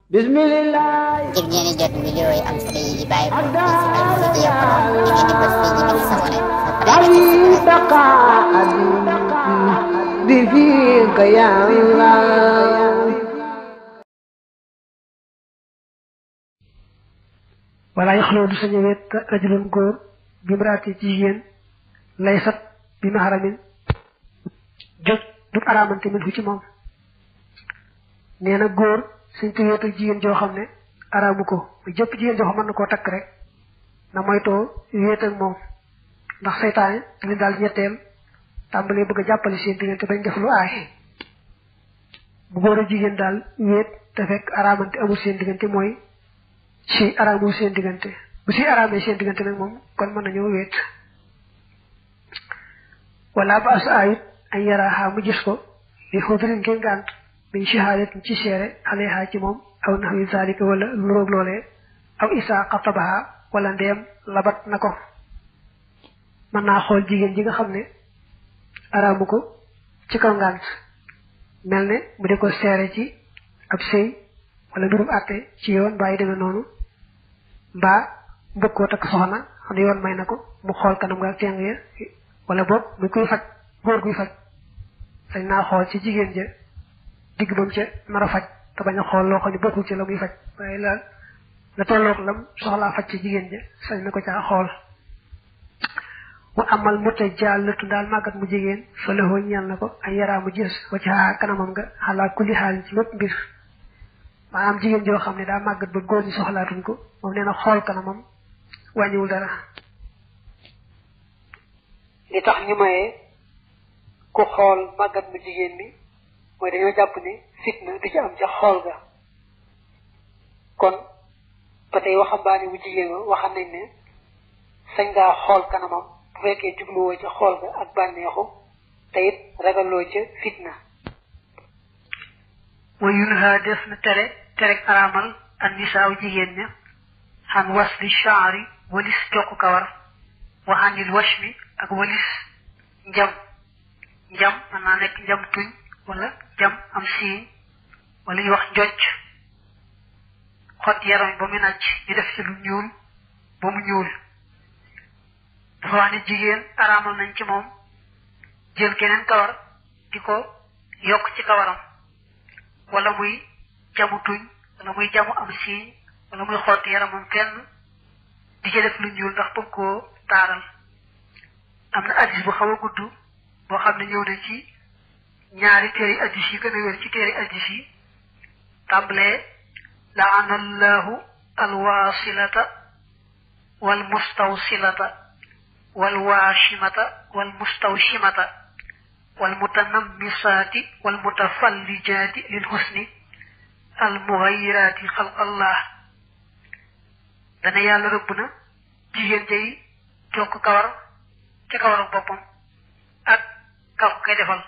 Bismillah. ngir ngeen jot vidéo yi am solo yi bàyyi ko ci Al Mouridiyyah Pro ngeen di bës fii ñu bind s'abonné بفيك يا الله wala yaxloo du sañu wet rajulun góor bi mraati ci jigéen laysat bi maharamin jot du araamante min fu ci moom nee na góor suñ ko wéet ak jigéen joo xam ne araamu ko mu jëpp jigéen joo xam mën na koo takk rek na moytoo wéet ak moom ndax seytaane da leen daal ñetteel tàmbalee bëgg a jàppale seen diggante bañ def lu aay bu góor ak jigéen daal wéet te fekk araamante amul seen diggante mooy si araamul seen diggante bu si araamee seen diggante nag moom kon mën nañoo wéet wala ba as ayit ay yaraaxaa mu gis ko li xudrin ngeen gànt min shahadatin ci seere alayha ci moom aw naxwi zalika wala lu roog loolee aw isaa xatabaha wala ndeem labat na ko mën naa xool jigéen ji nga xam ne araamu ko ci kaw ngànt mel ne mu di ko seere ci ab sëy wala mbirum àtte ci yoon bàyyi demee noonu mbaa bëgg koo takk soxna xam ne yoon may na ko mu xool kanam nga ak teng ya wala boog muy kuy faj góor guy faj sañ naa xool ci jigéen ja digg bam ca nar a faj te bañ a xool loo xam ne bokkul ci la muy faj waaye la tolloog lam soxlaa faj ci jigéen ja sañ na ko caa xool mu amal mu te jàllatu daal màggat mu jigéen fa lëxoo ñeel na ko ay yaraamu gis wa ci kanamam nga xalaa kulli xaalin ci lépp mbir maanaam jigéen joo xam ne daa màggat ba góor ñi soxlaatuñ ko moom nee na xool kanamam wàññiwul dara li tax ñu mayee ku xool màggat mu jigéen mi mooy dañoo jàpp ne fitna du ci am ca xool ga kon ba tey waxambaane bu jigéen ba waxam nañ ne sañ ngaa xool kanamam bu fekkee jubluwoo ca xool ga ak bànneexu te it ragaloo ca fitna wa yunha def na terek araamal an nisaaw jigéen ña xan wasli shaari walis jokku kawar waxanil washmi ak walis njam mën naa nekk njam tuñ wala jam am siiñ wala ñu wax njocc xot yaram ba mu nàcc ñu def ci lu ñuul ba mu ñuul dafa wax ne jigéen araamal nañ ci moom jël geneen kawar di ko yokk ci kawaram wala muy jamu tuñ wala muy jamu am siiñ wala muy xotti yaramam fenn di ci def lu ñuul ndax bëgg koo taaral am na addis bu xaw a gudd boo xam ne ñëw na ci ñaari téeri addis yi gën a wér ci téeri addis yi tàmbalee laana allahu alwasilata wal mustawsilata wal waashimata wal mustawshimata wal mutanammisaati wal mutafallijaati lil husni al mughayiraati xalq allah dana yàlla rëbb na jigéen jay jokk kawar ca kawaram boppam ak kaw koy defal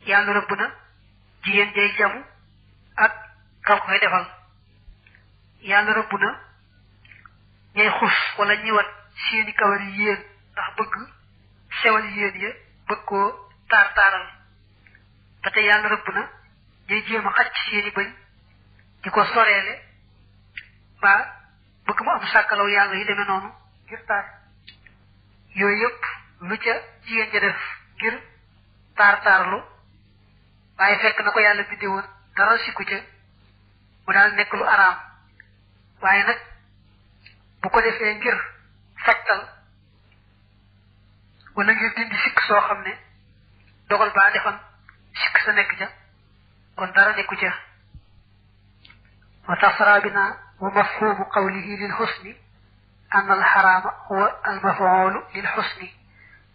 yàlla rëbb na jigéen jay jamu ak kaw koy defal yàlla rëbb na ñay xus wala ñiwat seeni kawar yi yéen ndax bëgg sewal yéen ya bëgg koo taaral ba tey yàlla rëbb na ñay jéem a xacc seeni bëñ di ko soreele ba bëgg mu am sàkkalaw yàlla yi demee noonu ngir taar yooyu yëpp lu ca jigéen ja def ngir taarlu waaye fekk na ko yàlla bindee woon dara sikku ca mu daal nekk lu araam waaye nag bu ko defee ngir fajtal wala ngir dindi sikk soo xam ne dogal baa defan sikk sa nekk ca kon dara nekku ca wa tasra bina wa mafhumu qawlihi lil husni an al harama huwa al maf'ulu lil husni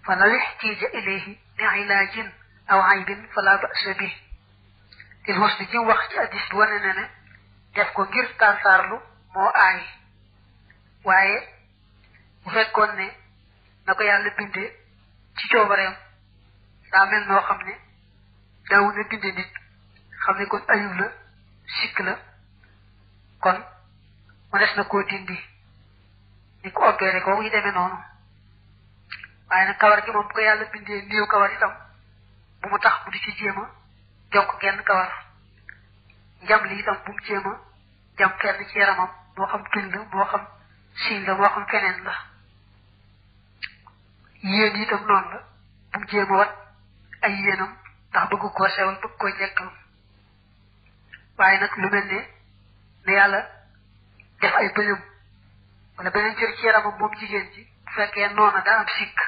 fa law ihtija ilayhi bi ilaajin aw aybin fala ba'sa bih lil husni ji wax ci addis bi wane ne def ko ngir tartarlu moo aay waaye bu fekkoon ne na ko yàlla bindee ci coobareem daa mel noo xam ne daawu na binde nit xam ne kon ayub la sikk la kon mu des na koo dindi ni ko opéré kooku yi demee noonu waaye nag kawar gi moom bu ko yàlla bindee néew kawar itam bu mu tax mu di ci jéem a jokk genn kawar njam li itam bu mu jéem a jam kenn ci yaramam moo xam tuñ la moo xam siiñ la moo xam keneen la yéen itam noonu la bu mu jéem a wat ay yéenam ndax bëgg koo sewal bëgg koo jekkal waaye nag lu mel ne yàlla def ay bëñam wala beneen cër ci yaramam moom jigéen ji bu fekkee noona daa am sikk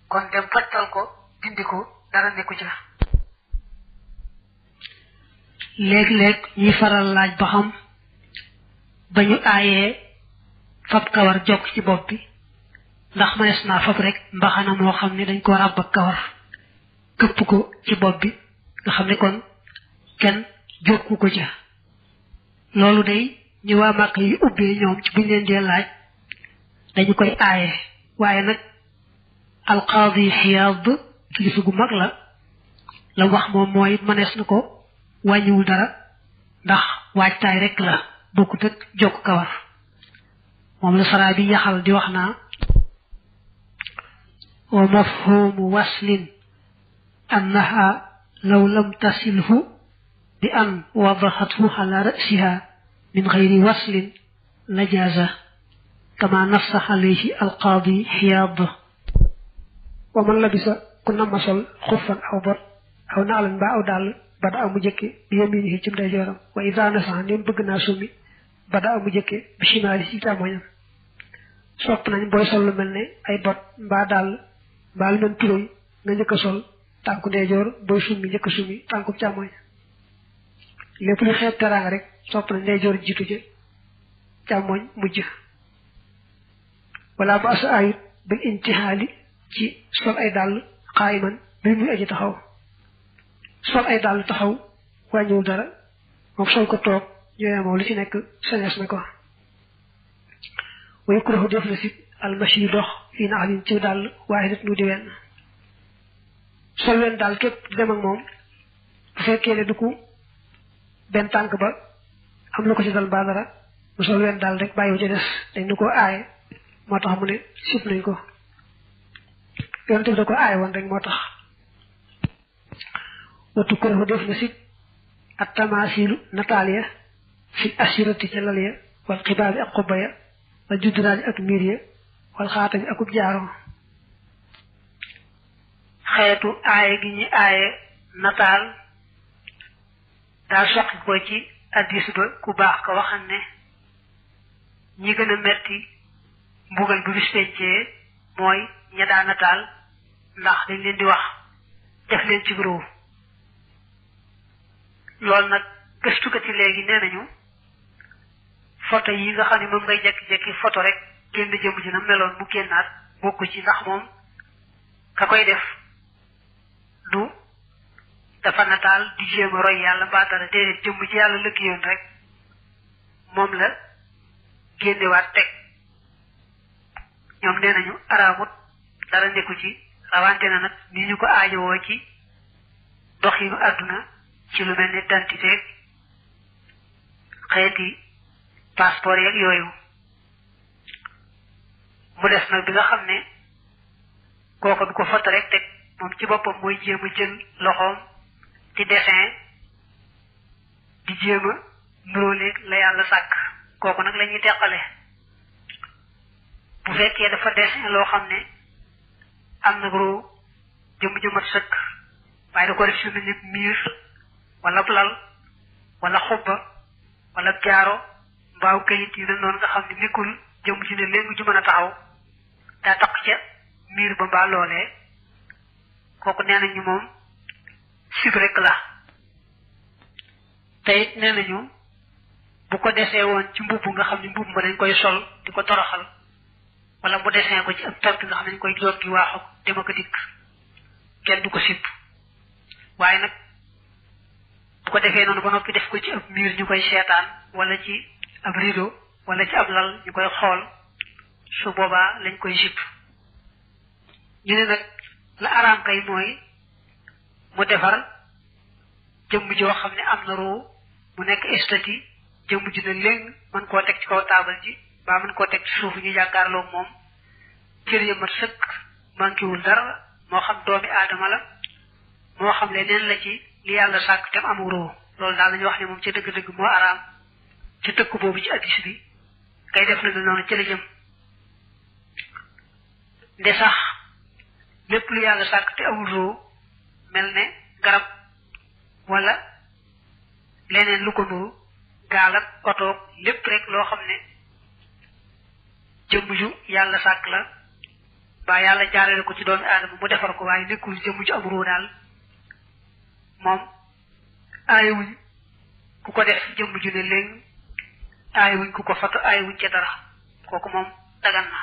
kon dem fajtal ko dindi ko dara nekku ca léeg-léeg ñi faral laaj ba xam ba ñu aayee fab kawar jokk ci bopp bi ndax mënees naa fab rek mbaxana moo xam ne dañ ko ràbb ak kawar këpp ko ci bopp bi nga xam ne kon kenn jokku ko ca loolu day ñu waa màkk yi ubbee ñoom ci buñ leen dee laaj dañu koy aaye waaye nag alqaadi xiyaad kilifa gu mag la wax moom mooy mënees na ko wàññiwul dara ndax waajtaay rek la bokkut ak jokk kawar moom la saraa bi yaxal di wax naa wa mafhumu waslin annaha law lam tasilhu bi an wadaxathu ala rasiha min gayri waslin najaaza kama nassa alayhi alqaadi xiyaad wa man labisa ku nama sol xuffan aw bot aw naalan ba aw dàll bada amu jëkke bi yaminihi ci ndeyjooram wa iza nasa ndem bëgg naa summi bada amu jëkke bi shimaali ci càmmoñam sopp nañ booy sol lu mel ne ay bot mbaa dàll mbaa lu mel turóy nga njëkk a sol tànku ndeyjoor booy summi njëkk a summi tànku càmmoñ lépp lu xeet teraanga rek sopp nañ ndeyjoor jiitu ca càmmoñ mujj wala ba asa ayut bil intihaali ci sol ay dàll xaayiman bi muy aji taxaw sol ay dàll taxaw wàññiwul dara moom sol ko toog ñooyee moom li ci nekk sañees na ko wa yukrahu def na si almashi dox fii na alin ci dàll waaye nit nu di wenn sol wenn daal képp dem ak moom bu fekkee ne du ko benn tànk ba am na ko ci dal ba dara mu sol wenn daal rek bàyyiwu ci des dañ nu ko aaye moo tax mu ne sib nañ ko yonte bi da ko aaye woon rek moo tax watu kurahu def na sit at tamasilu nataal ya fi asirati ca lal ya wal xibaabi ak xubba ya wal judduraani ak miir ya wal xaatami akub jaaro xeetu aaye gi ñu aaye nataal daa soqi ko ci addis ba ku baax ko waxam ne ñi gën a metti mbugal bu bis pencee mooy ña daa nataal ndax dañ leen di wax def leen ci groupe loolu nag gëstukat yi léegi nee nañu photo yi nga xam ne moom ngay jekki-jekki photo rek génn jëmm ji na meloon mu génnaat bokku ci ndax moom ka koy def du dafa nataal di jéem a roy yàlla mbaa dara déedéet jëmm ji yàlla lëggéeyoon rek moom la génnewaat teg ñoom nee nañu araamut dara nekku ci rawante na nag ni ñu ko aajowoo ci doxinu àdduna ci lu mel ne identité xeeti passeport yeeg yooyu mu des nag bi nga xam ne kooku du ko foto rek teg moom ci boppam mooy jéem a jël loxoom di dessin di jéem a nuróoleeg la yàlla sàkk kooku nag la ñuy teqale bu fekkee dafa dessin loo xam ne am na ru jëmm-jëmmat sëkk waaye da ko def su mel ni miir wala lal wala xubba wala jaaro mbaaw kayit yu ne noonu nga xam ne nekkul jëm ci ne léegi ju mën a taxaw daa tax ca miir ba mbaa loolee kooku nee nañu moom sib rek la te it nee nañu bu ko desee woon ci mbubb nga xam ne mbubb ma dañ koy sol di ko toroxal wala mu desee ko ci ab tant nga xam ne dañ koy joggi waaxu dem ak dikk kenn du ko sib waaye nag bu ko defee noonu ba noppi def ko ci ab miir ñu koy seetaan wala ci ab rideau wala ci ab lal ñu koy xool su boobaa lañ koy sib ñu ne nag la araam kay mooy mu defar jëmm joo xam ne am na ruu mu nekk estati jëmm ji ne léegi mën koo teg ci kaw taabal ji baa mën koo teg ci suuf ñu jàkkaarloo moom cër ya mat sëkk manquéwul dara moo xam doomi aadama la moo xam leneen la ci li yàlla sàkk te am ruu loolu daal lañu wax ne moom ci dëgg-dëgg moo araam ci tëkk boobu ci addis bi kay def na noonu ci la jëm de sax lépp lu yàlla sàkk te amul roo mel ne garab wala leneen lu ko nuru gaal ak oto lépp rek loo xam ne jëmm ju yàlla sàkk la ba yàlla jaarale ko ci doomi aadama mu defar ko waaye nekkul jëmm ju am roo daal moom aayewuñ ku ko def jëmm ju ne léegi aayewuñ ku ko foto aayewuñ ca dara kooku moom dagan na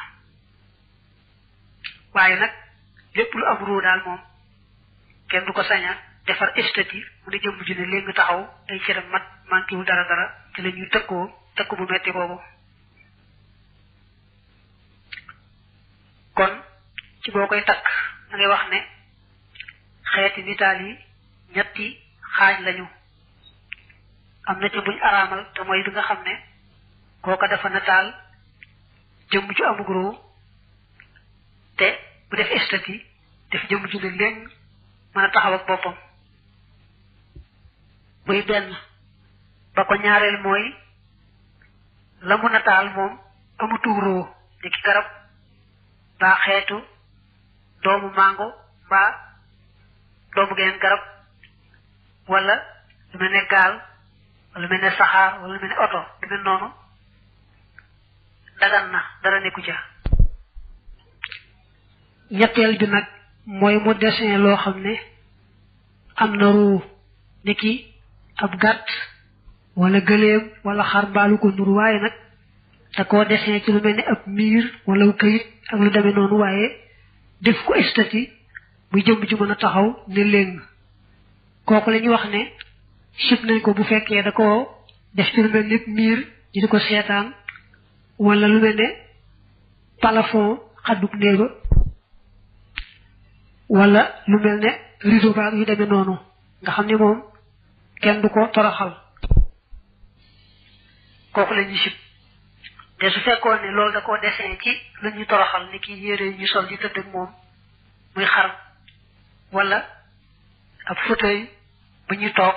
waaye nag lépp lu am roo daal moom kenn du ko saña defar estati mu ne jëmm ju ne léegi taxaw ay cëram mat manquéwul dara te la ñuy tëkk bu metti boobu kon ci boo koy takk da ngay wax ne xeeti nitaal yi ñetti xaaj lañu am na ci buñ araamal te mooy bi nga xam ne kooka dafa nataal jëmm ju amug roo te bu def estati def jëmm ju ne léegi mën a taxaw ak boppam muy benn ba ko ñaareel mooy la mu nataal moom amutu roo ni ki garab baa xeetu doomu mango baa doomu geneen garab wala lu mel ne gaal wala lu mel ne saxaar wala lu mel ne oto lu mel noonu dagan na dara nekku ca ñetteel bi nag mooy mu dessin loo xam ne am na ruu ni ki ab gàtt wala gëléem wala xar mbaalu ko nuru waaye nag da koo dessin ci lu mel ne ab miir wala këyit ak lu demee noonu waaye def ko estati muy jëmm ju mën a taxaw ne léegi kooku la ñuy wax ne sib nañ ko bu fekkee da koo def ci lu mel ne miir di ko seetaan wala lu mel ne plafond xaddug néega wala lu mel ne rideau baag yu demee noonu nga xam ne moom kenn du ko toroxal kooku la ñuy sib te su fekkoon ne loolu da koo dessin ci lu ñu toroxal ni ki yére ñu sol di tëdd ak moom muy xar wala ab fauteuil bu ñu toog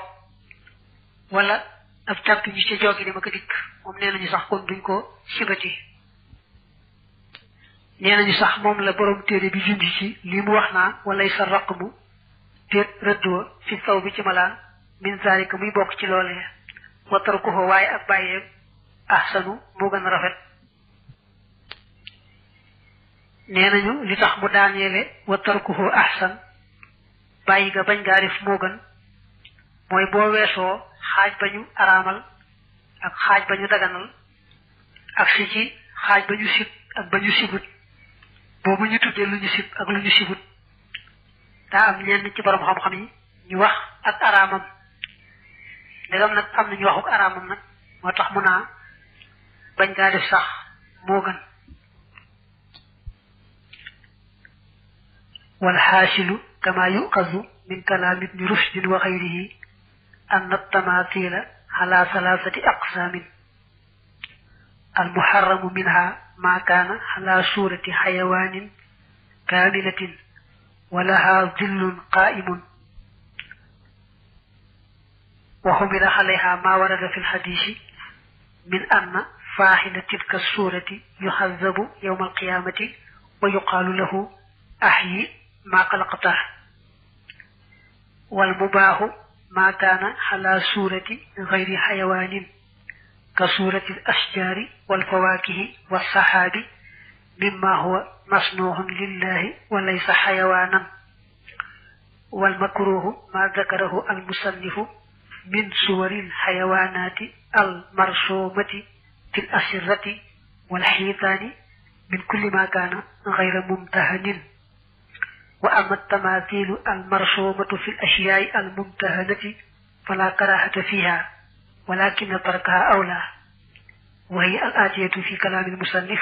wala ab tàpp ñu ci joggi di ma ko dikk moom nee nañu sax kon duñ ko sibati nee nañu sax moom la borom téere bi junj ci lii mu wax naa walay sa raqmu téet rëddwa fi saw bi ci malaan min zalika muy bokk ci loolee watar ko fa waaye ak bàyyee ahsanu moo gën a rafet nee nañu li tax mu daaneele watar ko fa ahsan bàyyi ga bañ ngaa def moo gën mooy boo weesoo xaaj ba ñu araamal ak xaaj ba ñu daganal ak si ci xaaj ba ñu sib ak ba ñu sibut boobu ñu tuddee lu ñu sib ak lu ñu sibut daa am ñenn ci borom xam-xam yi ñu wax ak araamam ndegam nag am nañu waxuk araamam nag moo tax mu naa bañ ngaa def sax moo gën wal xaasilu kama yuqazu min kalaam ibni rushdin wa xayrihi أن التماثيل على ثلاثة أقسام المحرم منها ما كان على صورة حيوان كاملة ولها ظل قائم وحمل عليها ما ورد في الحديث من أن فاعل تلك الصورة يحذب يوم القيامة ويقال له أحيي ما خلقته والمباح ما كان على صورة غير حيوان كصورة الأشجار والفواكه والسحاب مما هو مصنوع لله وليس حيوانا والمكروه ما ذكره المصنف من صور الحيوانات المرسومة في الأسرة والحيطان من كل ما كان غير ممتهن وأما التماثيل المرسومة في الأشياء الممتهنة فلا كراهة فيها ولكن تركها أولى وهي الآتية في كلام المصنف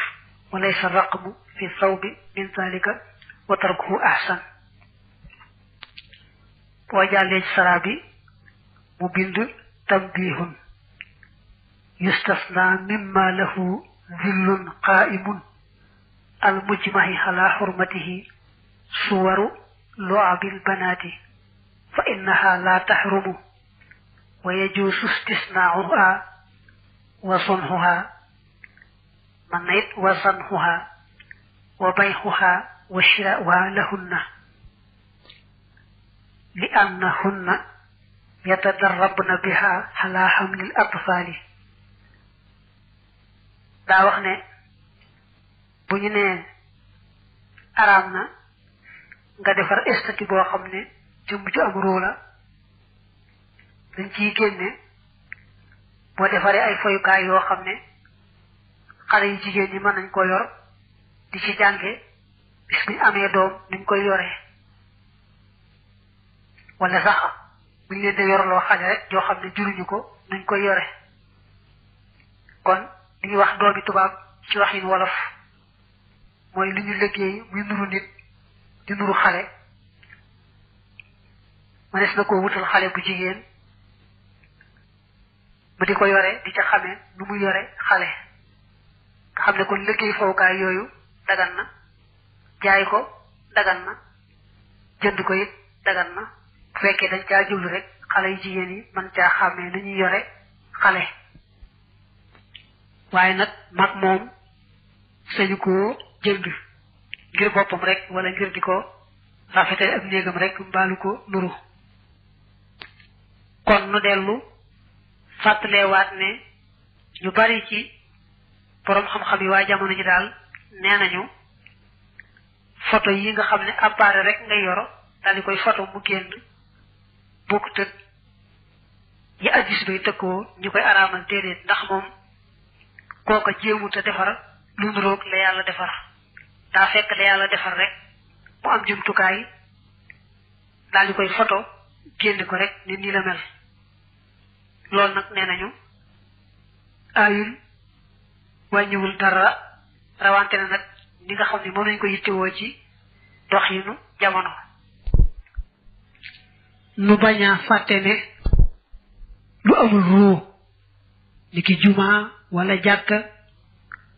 وليس الرقم في الثوب من ذلك وتركه أحسن وجعل السرابي مبند تنبيه يستثنى مما له ظل قائم المجمع على حرمته صور لعب البنات فإنها لا تحرم ويجوز استثناؤها وصنعها من نيت وصنعها وبيعها وشراؤها لهن لأنهن يتدربن بها على حمل الأطفال دا وخني buñu né aram na nga defar estati bo xamné jëm ju am ro la dañ ci génné bo defaré ay foyukaay yo xamné xalé yu jigéen ñi mën nañ ko yor di ci jàngé bis bi amé doom niñ koy yoré wala sax buñ leen di yorloo xale rek joo xam ne juruñu ko nuñ koy yore kon li ñuy wax doomi tubaab ci waxin wolof mooy li ñu liggéey muy nuru nit di nuru xale manes na ko wutal xale bu jigéen ba di ko yore di ca xamee nu muy yore xale nga xam ne kon liggéey fowukaay yooyu dagan na jaay ko dagan na jënd ko it dagan na bu fekkee dañ caa jublu rek xale yu jigéen yi man caa xàmmee nu ñuy yore xale waaye nag mag moom sañu koo jënd ngir boppam rek wala ngir di ko rafetal ak néegam rek mbaalu ko nuru kon nu dellu fàttaleewaat ne ñu bari ci borom xam-xam yi waa jamono ji daal nee nañu photo yi nga xam ne appareil rek ngay yoro daal di koy photo mu génn bokk tëg yi addis bay tëkkoo ñu koy araamal déedéet ndax moom kooka jéemu te defar lu nuroog la yàlla defar daa fekk la yàlla defar rek mu am jumtukaay daal di koy photo génn ko rek ni nii la mel loolu nag nee nañu aayul wàññiwul dara rawante na nag ni nga xam ne moom lañ ko yittewoo ci doxinu jamono nu baña fàtte ne lu amul ruu ni ki juma wala jàkk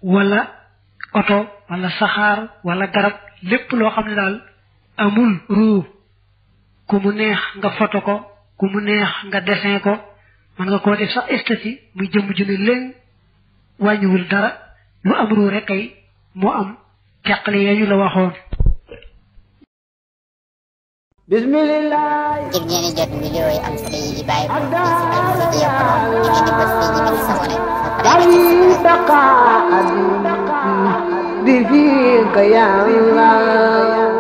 wala oto wala saxaar wala garab lépp loo xam ne daal amul ruu ku mu neex nga photo ko ku mu neex nga dessin ko man nga koo def sax esthétique muy jëm ju ne leen wàññiwul dara lu am ruu rek kay moo am teqale yañu la waxoon bismillah ngir ngeen di jot vidéo yi am solo yi di bàyyi ko ci Al-Mouridiyyah Pro ngeen di bës fii ñu sabone bi fiika ya Allah